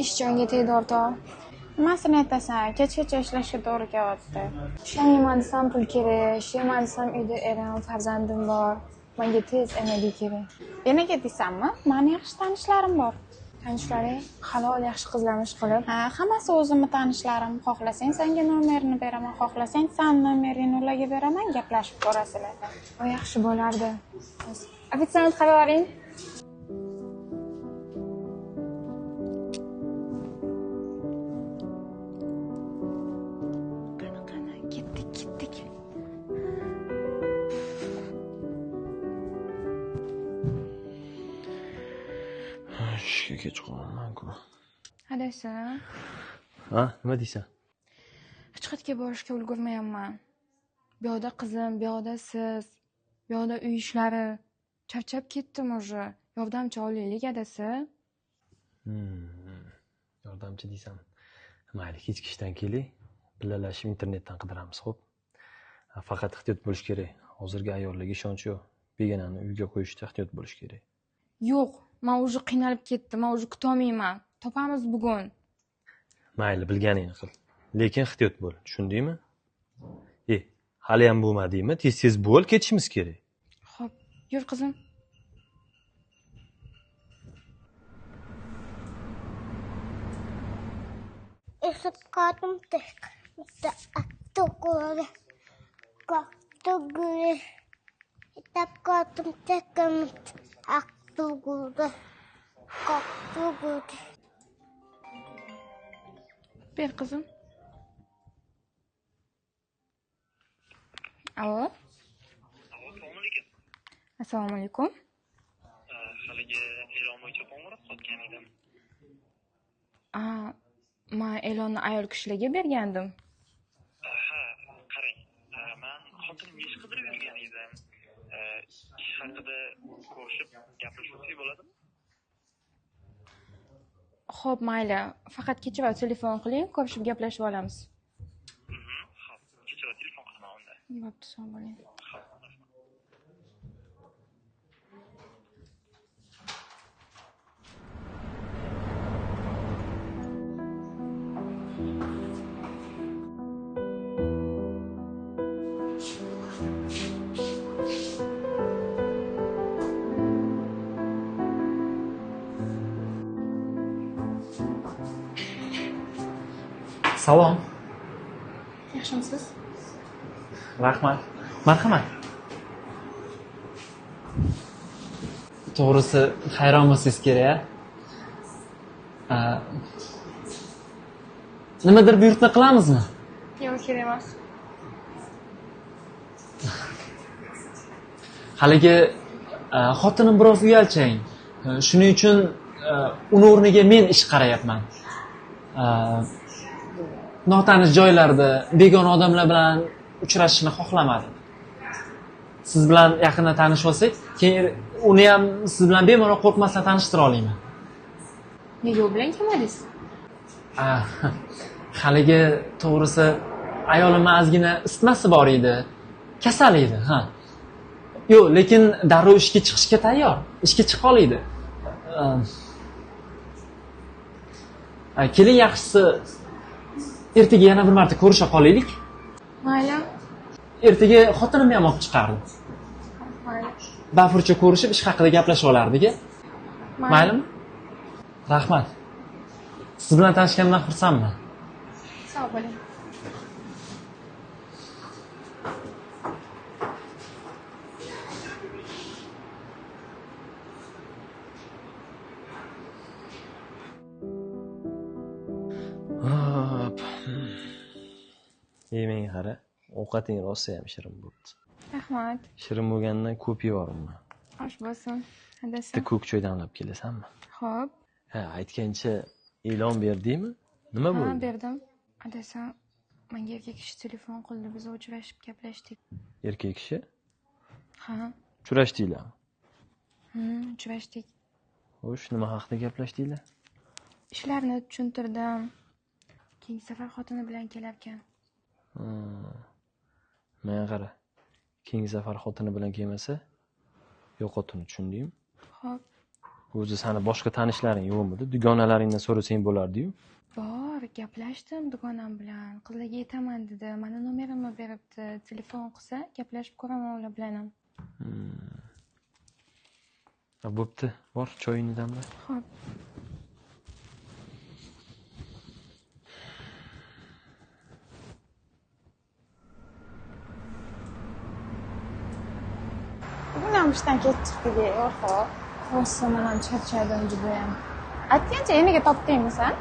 Ish jonga tegdi, o'rtoq. Nimasini aytasan? Kechgacha ishlashga to'g'ri kelyapti. Ishlamayman desam pul kerak, ishlayman desam uyda erim, farzandim bor. Menga tez enaga kerak. Enaga deysanmi? Mani yaxshi tanishlarim bor. Tanishlaring halol yaxshi qizlarni ish qilib. Ha, hammasi o'zimni tanishlarim. Xohlasang senga nomerini beraman, xohlasang san nomeringni ularga beraman, gaplashib ko'rasizlar. O yaxshi bo'lardi. Ofitsiant qarab. Qani, ketdik. Ishga kech qolganman-ku. Adasi. Ha, nima deysan? Hech qayerga borishga ulgurmayapman. Bu yoqda qizim, bu yoqda siz, bu yoqda uy ishlari. Charchab ketdim уже. Yordamchi olaylik, adasi. Yordamchi deysan. Mayli, kechki ishdan kelay. Billalashib internetdan qidiramiz, xo'p? Faqat ehtiyot bo'lish kerak. Hozirgi ayollarga ishonch yo'q. Begonani uyga qo'yishda ehtiyot bo'lish kerak. Yo'q, men уже qiynalib ketdim, men уже kutolmayman. Topamiz bugun. Mayli, bilganingni qil. Lekin ehtiyot bo'l, tushundingmi? Hali ham bo'lmadingmi? Tez-tez bo'l, ketishimiz kerak. Xo'p, yur qizim. Ber qizim. Alo. Assalomu alaykum. Assalomu alaykum. Haligi e'lon bo'yicha qo'ng'iroq qilgan edim. Men e'lonni ayol kishilarga bergandim. Ha, qarang. Men xotinimga ish qidirib yurgan edim. Ish haqida ko'rishib gaplashsak bo'ladimi? Xo'p, mayli. Faqat kechroq telefon qiling, ko'rishib gaplashib olamiz. Xo'p, kechroq telefon qilaman unda. Bo'pti, sog' bo'ling. Salom. Yaxshimisiz? Rahmat. Marhamat. To'g'risi, hayron bo'lsangiz kerak, a? Nimadir buyurtma qilamizmi? Yo'q, kerak emas. Haligi xotinim biroz uyalchang. Shuning uchun uni o'rniga men ish qarayapman. Notanish joylarda begona odamlar bilan uchrashishni xohlamadim. Siz bilan yaqindan tanishib olsak, keyin uni ham siz bilan bemalol qo'rqmasdan tanishtira olaman. Nega u bilan kelmadingiz? Haligi to'g'risi ayolimning ozgina isitmasi bor edi. Kasal edi, ha. Yo'q, lekin darrov ishga chiqishga tayyor. Ishga chiqa oladi. Keling, yaxshisi ertaga yana bir marta ko'risha qolaylik. Mayli. Ertaga xotinimni ham olib chiqardim. Mayli. Bafurcha ko'rishib ish haqida gaplashib olardik. Maylimi? Rahmat. Siz bilan tanishganimdan xursandman. Sog' bo'ling. Menga qara, ovqating rosa ham shirin bo'pti. Rahmat. Shirin bo'lganidan ko'p yeyorman. Osh bo'lsin. Adasi. Bitta ko'k choy damlab kelasanmi? Xo'p. Ha, aytgancha e'lon berdingmi? Nima bo'ldi? Ha, berdim. Adasi, menga erkak kishi telefon qildi, biz uchrashib gaplashdik. Erkak kishi? Ha. Uchrashdinglarmi? Uchrashdik. Xo'sh, nima haqida gaplashdinglar? Ishlarni tushuntirdim. Keyingi safar xotini bilan kelarkan. Menga qara. Keyingi safar xotini bilan kelmasa, yo'qotini, tushundingmi? Xo'p. O'zi sani boshqa tanishlaring yo'qmidi? Dugonalaringdan so'rasang bo'lardi-yu. Bor, gaplashdim dugonam bilan. Qizlarga aytaman dedi. Mani nomerimni beribdi. Telefon qilsa, gaplashib ko'raman ular bilan ham. Bo'pti, bor, choyingni damla. Xo'p. Bugun ham ishdan kech chiqdik, o'rtoq. Rosa, men ham charchadim judayam. Aytgancha yeniga topdingmi san?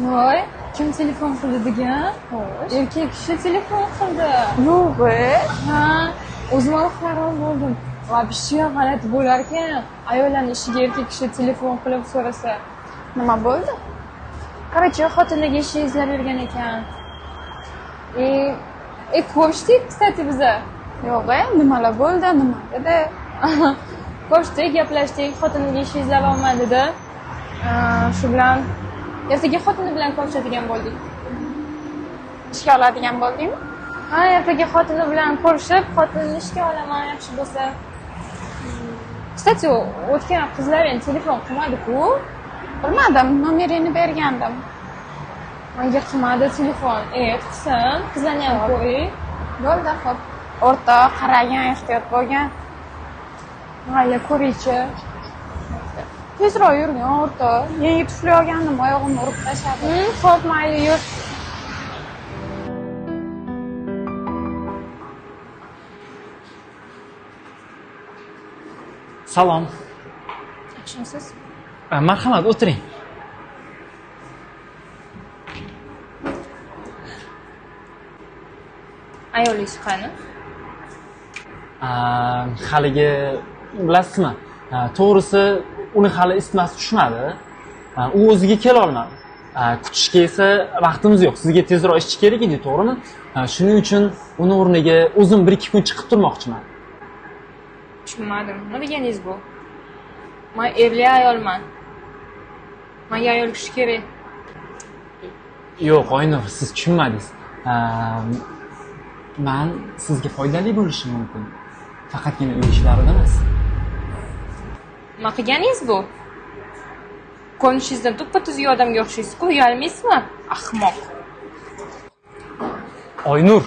Voy, kim telefon qildi degan? Xo'sh. Erkak kishi telefon qildi. Yo'q. Ha, o'zim ham hayron bo'ldim. Вообще g'alati bo'larkan, ayollarning ishiga erkak kishi telefon qilib so'rasa. Nima bo'ldi? Короче, xotiniga ish izlab yurgan ekan. Ko'rishdik, kстати, biza. Yo'q, nimalar bo'ldi, nima dedi? Ko'rishdik, gaplashdik, xotiniga ish izlayapman dedi. Shu bilan ertaga xotini bilan ko'rishadigan bo'ldik. Ishga oladigan bo'ldingmi? Ha, ertaga xotini bilan ko'rishib, xotinini ishga olaman, yaxshi bo'lsa. Kстати, o'tgan qizlar endi telefon qilmadi-ku. Bilmadim, nomeringni bergandim. Menga qilmadi telefon. Qilsin, qizlarni ham ko'ring. Bo'ldi, xo'p. O'rtoq, qaragan, ehtiyot bo'lgan. Mayli, ko'ringchi. Tezroq yurgin, o'rtoq. Yangi tufli olgandim, oyog'imni urib tashladi. Xo'p, mayli, yur. Salom. Yaxshimisiz? Marhamat, o'tiring. Ayolingiz qani? Haligi bilasizmi? To'g'risi uni hali isitmasi tushmadi. U o'ziga kela olmadi. Kutishga esa vaqtimiz yo'q. Sizga tezroq ishchi kerak edi, to'g'rimi? Shuning uchun uni o'rniga o'zim 1-2 kun chiqib turmoqchiman. Tushunmadim. Nima deganingiz bu? Men erli ayolman. Menga ayol kishi kerak. Yo'q, Oynur, siz tushunmadingiz. Men sizga foydali bo'lishim mumkin. Faqatgina uy ishlarida emas. Nima qilganingiz bu? Ko'rinishingizdan tuppa-tuzuk odamga o'xshaysiz-ku, uyalmaysizmi? Ahmoq. Oynur,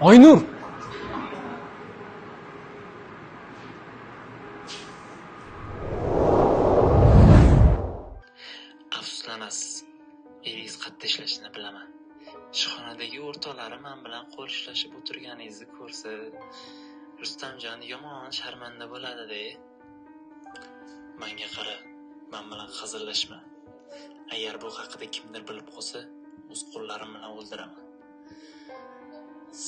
Oynur. Afsuslanasiz. Eringiz qayerda ishlashini bilaman. Ishxonadagi o'rtoqlari men bilan qo'l ushlashib o'tirganingizni ko'rsa, Rustamjon yomon sharmanda bo'ladi-da. Menga qara, men bilan hazillashma. Agar bu haqida kimdir bilib qolsa, o'z qo'llarim bilan o'ldiraman.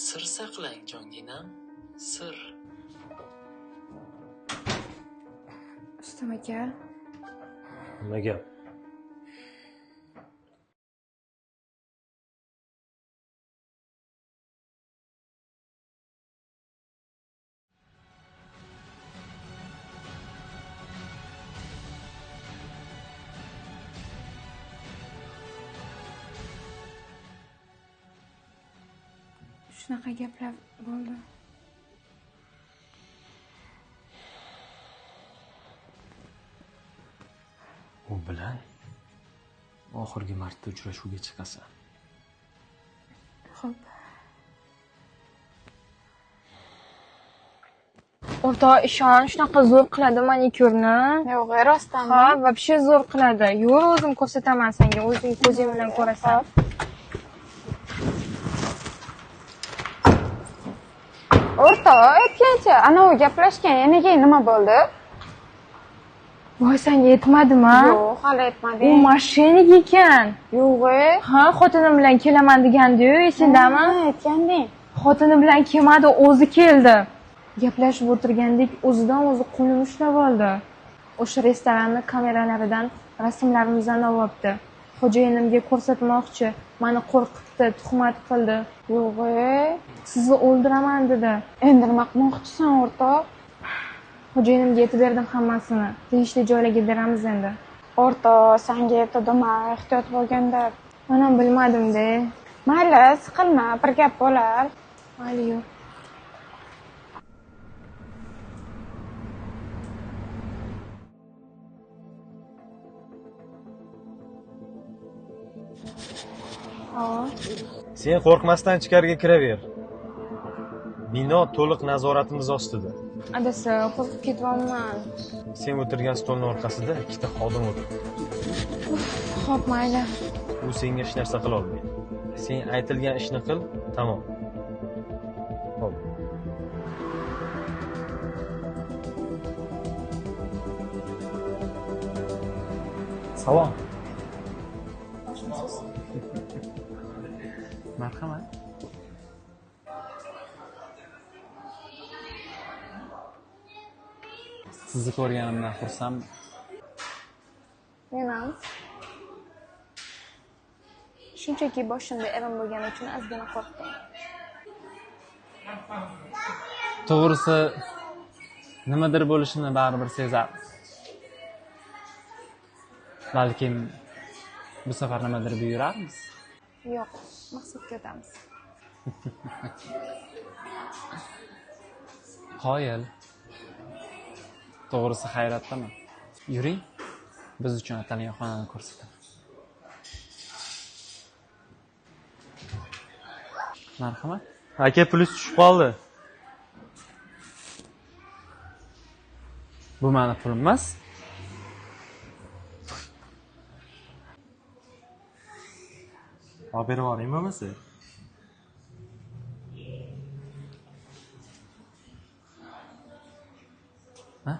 Sir saqlang, jonginam, sir. Rustam aka. Nima gap? Shunaqa gaplar bo'ldi. U bilan oxirgi marta uchrashuvga chiqasan. Xo'p. O'rtoq, ishon, shunaqa zo'r qiladi manikyurni. Yo'q, rostdan. Ha, вообще zo'r qiladi. Yur, o'zim ko'rsataman senga, o'zing ko'zing bilan ko'rasan. O'rtoq, aytgancha, ana u gaplashgan yeniga nima bo'ldi? Voy, senga aytmadimi? Yo'q, hali aytmading. U mashinaga ekan. Yo'q. Ha, xotinim bilan kelaman degandi-yu, esingdami? Ha, aytganding. Xotini bilan kelmadi, o'zi keldi. Gaplashib o'tirgandik, o'zidan o'zi qo'lini ushlab oldi. O'sha restoranni kameralaridan rasmlarimizni olyapti. Xo'jayinimga ko'rsatmoqchi, meni qo'rqitdi, tuhmat qildi. Yo'q. Sizni o'ldiraman dedi. Endi nima qilmoqchisan, o'rtoq? Xo'jayinimga aytib berdim hammasini. Tegishli joylarga beramiz endi. O'rtoq, senga aytdim, ehtiyot bo'lgin deb. Men ham bilmadim-da. Mayli, siqilma, bir gap bo'lar. Mayli, yo'q. Sen qo'rqmasdan ichkariga kiraver. Bino to'liq nazoratimiz ostida. Adasi, qo'rqib ketyapman. Sen o'tirgan stolning orqasida ikkita xodim o'tiribdi. Xo'p, mayli. U senga hech narsa qila olmaydi. Sen aytilgan ishni qil, tamom. Xo'p. Salom. Marhamat. Sizni ko'rganimdan xursandman. Men ham. Shunchaki boshimda erim bo'lgani uchun ozgina qo'rqdim. To'g'risi, nimadir bo'lishini baribir sezardim. Balkim bu safar nimadir buyurarmiz? Yo'q, maqsadga o'tamiz. Qoyil. To'g'risi hayratdaman. Yuring, biz uchun atalgan xonani ko'rsataman. Marhamat. Aka, pulingiz tushib qoldi. Bu meni pulim emas. Olib berib yuboring bo'lmasa. Ha?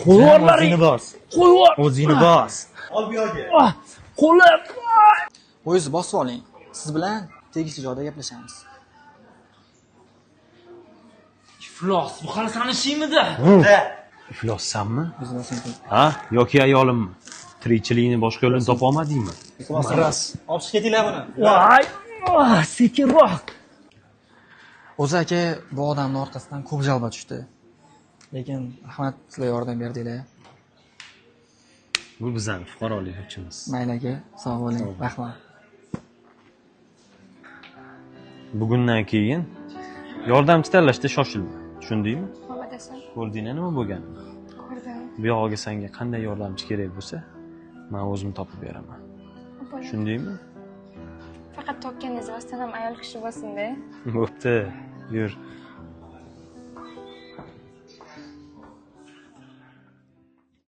Qo'yib o'zingni bos. Qo'yib o'zingni bos. Ol bu yoqga. Qo'lim. O'zingiz bosib oling. Siz bilan tegishli joyda gaplashamiz. Iflos, bu hali sani ishingmidi? Iflossanmi? Ha, yoki ayolimmi? Tirikchilikni boshqa yo'lini topa olmadingmi? Maraz. Olib chiqib ketinglar buni. Voy, sekinroq. O'zi aka bu odamning orqasidan ko'p jalba tushdi. Lekin rahmat, sizlar yordam berdinglar. Bu bizning fuqarolik burchimiz. Mayli aka, sog' bo'ling. Rahmat. Bugundan keyin yordamchi tanlashda shoshilma. Tushundingmi? Xo'p, adasi. Ko'rdingmi nima bo'lganini? Ko'rdim. Bu yog'iga senga qanday yordamchi kerak bo'lsa, men o'zim topib beraman. Tushundingmi? Faqat topganingiz rostdan ham ayol kishi bo'lsin-da. Bo'pti, yur.